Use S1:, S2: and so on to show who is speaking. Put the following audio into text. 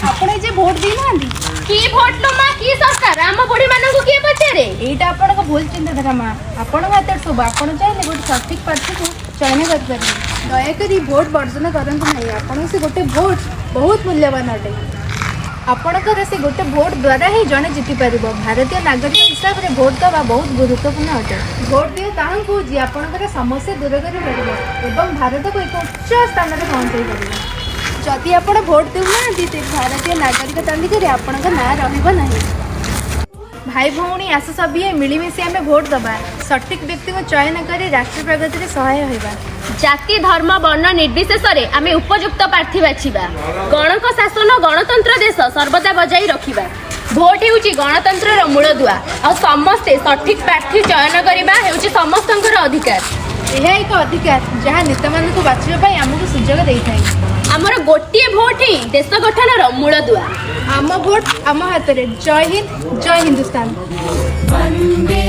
S1: ଆପଣ ଏ ଯେ ଭୋଟ ଦେଇନାହାନ୍ତି?
S2: କି ଭୋଟ ଲୋ ମା, କି ସରକାର? ଆମ ବୁଢୀ ମାନଙ୍କୁ କିଏ ପଚାରେ?
S1: ଏଇଟା ଆପଣଙ୍କ ଭୁଲ ଚିନ୍ତାଧାରା ମା। ଆପଣଙ୍କ ହାତରେ ସବୁ। ଆପଣ ଚାହିଁଲେ ଗୋଟେ ସଠିକ୍ ପ୍ରାର୍ଥୀକୁ ଚୟନ କରିପାରିବେ। ଦୟାକରି ଭୋଟ ବର୍ଜନ କରନ୍ତୁ ନାହିଁ। ଆପଣଙ୍କ ସେ ଗୋଟେ ଭୋଟ ବହୁତ ମୂଲ୍ୟବାନ ଅଟେ। ଆପଣଙ୍କର ସେ ଗୋଟେ ଭୋଟ ଦ୍ୱାରା ହିଁ ଜଣେ ଜିତିପାରିବ। ଭାରତୀୟ ନାଗରିକ ହିସାବରେ ଭୋଟ ଦେବା ବହୁତ ଗୁରୁତ୍ୱପୂର୍ଣ୍ଣ ଅଟେ। ଭୋଟ ଦିଅ ତାହାଙ୍କୁ ଯିଏ ଆପଣଙ୍କର ସମସ୍ୟା ଦୂର କରିପାରିବ ଏବଂ ଭାରତକୁ ଏକ ଉଚ୍ଚ ସ୍ଥାନରେ ପହଞ୍ଚାଇ ପାରିବ। ଯଦି ଆପଣ ଭୋଟ ଦେଉନାହାନ୍ତି, ତେବେ ଭାରତୀୟ ନାଗରିକ ତାଲିକାରେ ଆପଣଙ୍କ ନାଁ ରହିବ ନାହିଁ। ଭାଇ ଭଉଣୀ, ଆସ ସଭିଏ ମିଳିମିଶି ଆମେ ଭୋଟ ଦେବା। ସଠିକ୍ ବ୍ୟକ୍ତିଙ୍କୁ ଚୟନ କରି ରାଷ୍ଟ୍ର ପ୍ରଗତିରେ ସହାୟ ହେବା।
S2: ଜାତି, ଧର୍ମ, ବର୍ଣ୍ଣ ନିର୍ବିଶେଷରେ ଆମେ ଉପଯୁକ୍ତ ପ୍ରାର୍ଥୀ ବାଛିବା। ଗଣଙ୍କ ଶାସନ, ଗଣତନ୍ତ୍ର ଦେଶ ସର୍ବଦା ବଜାଇ ରଖିବା। ଭୋଟ ହେଉଛି ଗଣତନ୍ତ୍ରର ମୂଳଦୁଆ ଆଉ ସମସ୍ତେ ସଠିକ ପ୍ରାର୍ଥୀ ଚୟନ କରିବା ହେଉଛି ସମସ୍ତଙ୍କର ଅଧିକାର।
S1: ଏହା ଏକ ଅଧିକାର, ଯାହା ନେତାମାନଙ୍କୁ ବାଛିବା ପାଇଁ ଆମକୁ ସୁଯୋଗ ଦେଇଥାଏ।
S2: ଆମର ଗୋଟିଏ ଭୋଟ ହିଁ ଦେଶ ଗଠନର ମୂଳଦୁଆ।
S1: ଆମ ଭୋଟ ଆମ ହାତରେ। ଜୟ ହିନ୍ଦ, ଜୟ ହିନ୍ଦୁସ୍ତାନ।
S3: ବନ୍ଦେ